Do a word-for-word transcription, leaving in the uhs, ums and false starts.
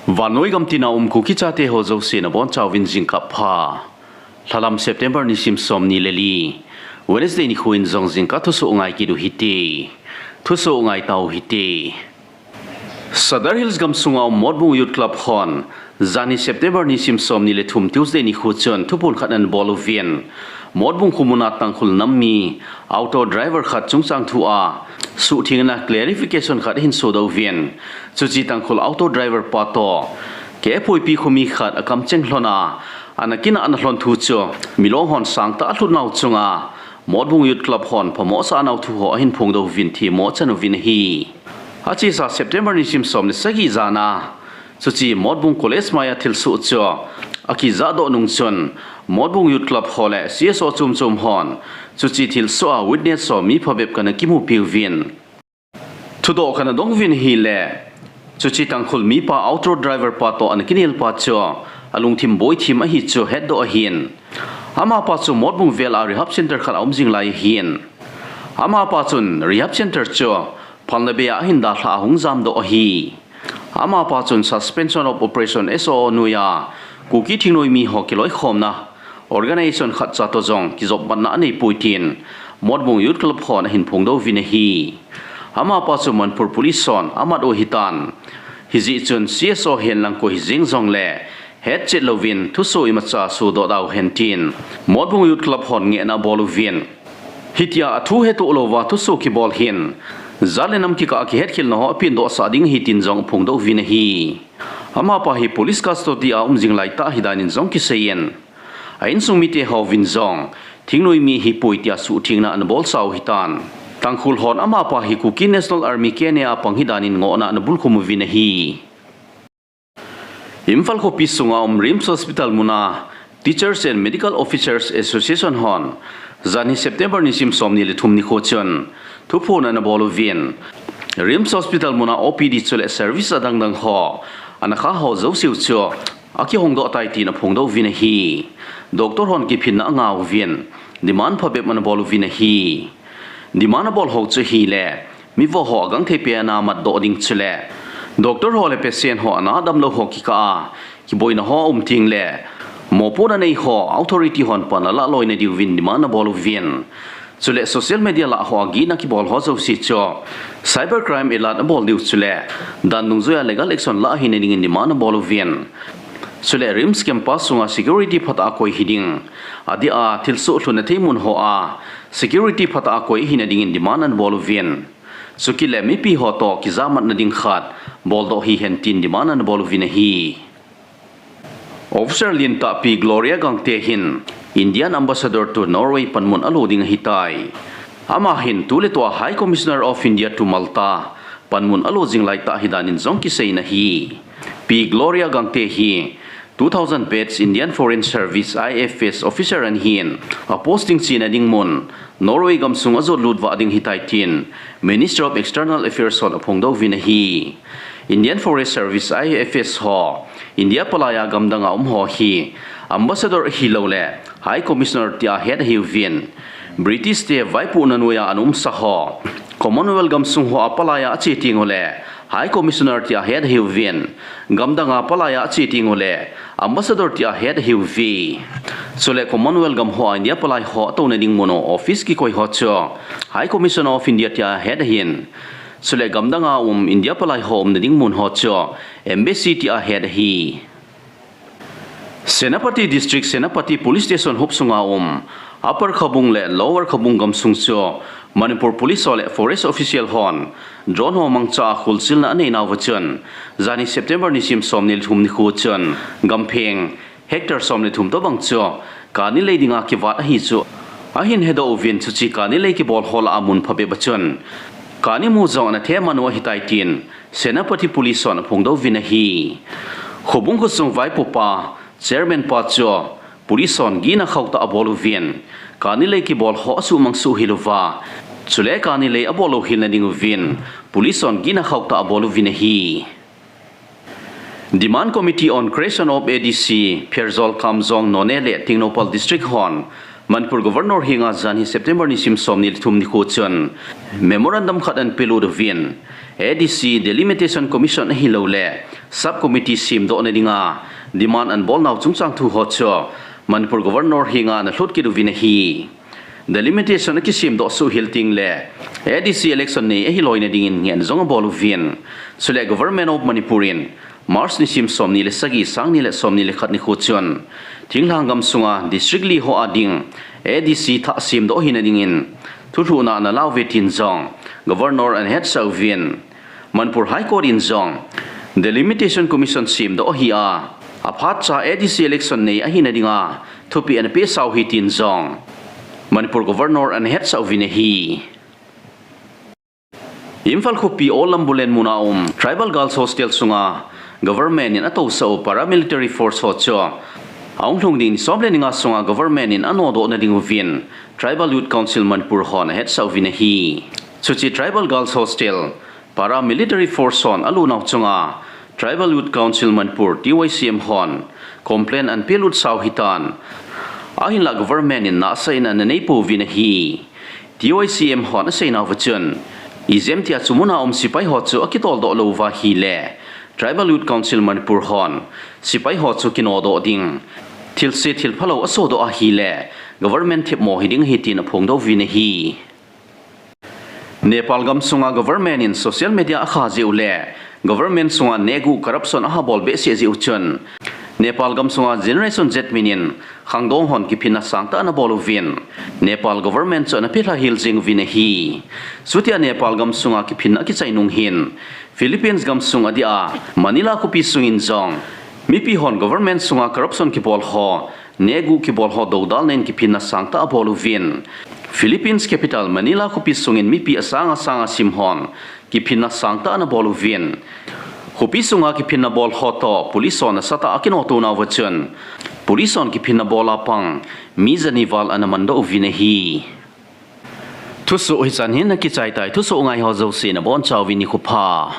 Vannoi gam tina um Kuki chate ho jouse nabonchauvin jingkah pha. Lhalam September nisim somni le li, Wednesday nikho in jong jingkah thusoh ngai kit u hite. Thusoh ngai tau hite. Sadar Hills gamsunga um Motbung Youth Club hon, janhi September nisim somni le thum Tuesday nikho chun thuphon khat anabol uvin, Motbung khomuna Tangkhul nam mi auto driver khat chungchang thua suhthengna clarification khat ahin sodoh uvin, chuche Tangkhul auto driver pa toh Kephoipi khomi khat akamcheng lhona, ana kinahna lhon thu chu milong hon sangtah alhut nau chunga Motbung Youth Club hon phamosah nau thu ho ahin phongdoh uvin themmo achan uvin ahi. Achesa September nisim somni sagi jana, chuche Motbung College maiya thilsoh chu akijahdoh nung chun, Motbung Youth Club ho le C S O chomchom hon chuche thilsoh a witness ho mi phabep kana kimupi uvin, thudoh kana dong uvin ahile, chuche Tangkhul mipa auto driver pa toh ana kinel pa chu alungthim boithem ahi chu hetdoh ahin. Amapa chu Motbung vel a rehab center khat a um jing lai ahin. Amapa chun rehab center chu phalna bei a ahin dalha ahung jamdoh ahi. Amapa chun Suspension of Operation, S O O, noiya Kuki thingnoimi ho kiloikhomna organization khatcha toh jong kijopmatna aneipoi tin Motbung Youth Club hon ahin phongdoh uvin ahi. Amapa chu Manipur Police hon amat u ahitan, hijeh chun C S O hen lang koi hijeng jongle hetchet louvin thusoh imacha sodoh dauhen tin Motbung Youth Club hon ngehna abol uvin, hitia athu hetoh louva thusoh kibol hin jat le nam kikah a kihetkhelna ho apendohsah ding ahi tin jong aphongdoh uvin ahi. Amapa hi police custody a um jing laitah ahidan in jong kiseiyin, a insung mite houvin jong thingnoimi ahipoi tia suhthengna anabolsah u ahitan, Tangkhul hon amapa hi Kuki National Army, K N A a pang ahidan in ngohna anabulkhum uvin ahi. Imphal khopi sunga um RIMS Hospital muna Teachers and Medical Officers Association hon, janhi September nisim somni le thum nikho chun thuphon anabol uvin, RIMS Hospital muna O P D chule service adangdang ho, anakha ho jouseu chu akihongdoh tai tin aphongdoh uvin ahi. Doctor hon kiphinna angah uvin, demand phabep anabol uvin ahi. Demand abol ho chu ahile, mivo ho agangthei pena matdoh ding chule doctor ho le patient ho ana damlou ho kikah a kiboina ho aum tengle, mopohna nei ho authority hon pan alah loina diuvin demand abol uvin, chule social media lah hoa gihna kibol ho jouse chu cyber crime alert abol diu chule dan dungjuiya legal action lah ahina dingin demand abol uvin, chule RIMS campus sunga security phatah a koi hiding, adeh a thilsoh lhunna thei mun hoa security phatah a koi ahina dingin demand anabol uvin, chukit le mipi ho toh kijamatna ding khat boldoh hihen tin demand anabol uvin ahi. Officer lentah Pi Gloria Gangte hin Indian Ambassador to Norway panmun alo ding ahitai. Ama hin tuletua High Commissioner of India to Malta panmun alo jing laitah ahidan in jong kiseina ahi. Pi Gloria Gangte hi two thousand batch Indian Foreign Service, I F S, officer ana hin, aposting chena ding mun Norway gamsung ajotlut vah ding ahitai tin Ministry of External Affairs hon aphongdoh uvin ahi. Indian Foreign Service, I F S ho India palaiya gamdanga um ho hi Ambassador ahiloule High Commissioner tia het ahiuvin, British te vaipohna noiya ana umsa ho, Commonwealth gamsung hoa palaiya ache tengule High Commissioner tia het ahiuvin, gamdanga palaiya ache tengule Ambassador tia het ahiuve. Chule Commonwealth gam hoa India palai ho atouna ding mun u office kikoi ho chu High Commissioner of India tia het ahin, chule gamdanga um India palai ho umna ding mun ho chu Embassy tia het ahi. Senapati District, Senapati Police Station hop sunga um Upper Khabung le Lower Khabung gamsung chu Manipur Police ho le Forest Official hon drone ho mangcha a kholchilna aneinauva chun, janhi September nisim somni le thum nikho chun gampheng hectare somni le thum tobang chu kani lei dinga kivat ahi chu ahin hedoh uvin, chuche kani lei kibol ho lah a mun phabep a chun kani mu jong ana them man u ahitai tin Senapati Police hon aphongdoh uvin ahi. Khabung khosung vaipopa, Chairman pa chu Police hon gihna khauhtah abol uvin, kani lei kibol ho asuhmang suhhel uva, chule kani lei abol louhelna dinguvin Police hon gihna khauhtah abol uvin ahi. Demand Committee on Creation of A D C, Pherzawl, Kamjong, Noney le Tengnoupal District hon Manipur Governor henga janhi September nisim somni le thum nikho chun memorandum khat ana pelut uvin, A D C, Delimitation Commission ahiloule Sub Committee semdohna dinga demand ana bolnau chungchang thu ho chu Manipur Governor henga ana lhut kit uvin ahi. Delimitation akisemdoh suh hel teng le A D C election nei ahi loina dingin ngehna jong abol uvin. Chule Government of Manipur in March nisim somni le sagi, sangni le somni le khat nikho chun thinglhang gamsunga district li ho a ding A D C thah semdoh hina dingin thulhuhna ana lauve tin jong Governor ana hetsah uvin. Manipur High Court in jong Delimitation Commission semdoh ahi a, aphatcha A D C election nei ahina dinga thupeh ana pehsau ahi tin jong Manipur Governor ana hetsah uvin ahi. Imphal khopi Old Lambulen muna um Tribal Girls Hostel sunga government in atousah u paramilitary force ho chu ahung lhung ding ni som le ni nga sunga government in anodohna ding uvin Tribal Youth Council Manipur hon ahetsah uvin ahi. Chuche Tribal Girls Hostel paramilitary force hon alunau chunga Tribal Youth Council Manipur, T Y C M hon complaint ana pelut sau ahitan. Ahinlah government in nahsah in ana neipouvin ahi. T Y C M hon aseinauva chun, ijemtia chu muna um sepai ho chu akitoldoh lou uva ahile Tribal Youth Council Manipur hon sepai ho chu kinodoh ding thilse thilphalou asodoh ahile government themmo hiding ahi tin aphongdoh uvin ahi. Nepal gamsunga government in social media akha jeh u le government sunga negu corruption ahabol behseh jeh u chun Nepal gamsunga Generation Z min in khangdong hon kiphinna sangtah ana bol uvin Nepal government chu ana phelha hel jing uvin ahi. Chutia Nepal gamsunga kiphinna akichai nung hin Philippines gamsung adia Manila khopi sungin jong mipi hon government sunga corruption kibol ho, negu kibol ho dodalna in kiphinna sangtah abol uvin Philippines capital Manila khopi sungin mipi asang asang asim hon kiphinna sangtah ana bol uvin. Khopi sunga kiphinna bol ho toh police hon asatah a akinoto nauva chun police hon kiphinna bol a pang mi jani val ana mandoh uvin ahi. Thusoh hichan hin akichai tai, thusoh ngai ho jouse nabonchauvin nikho pha.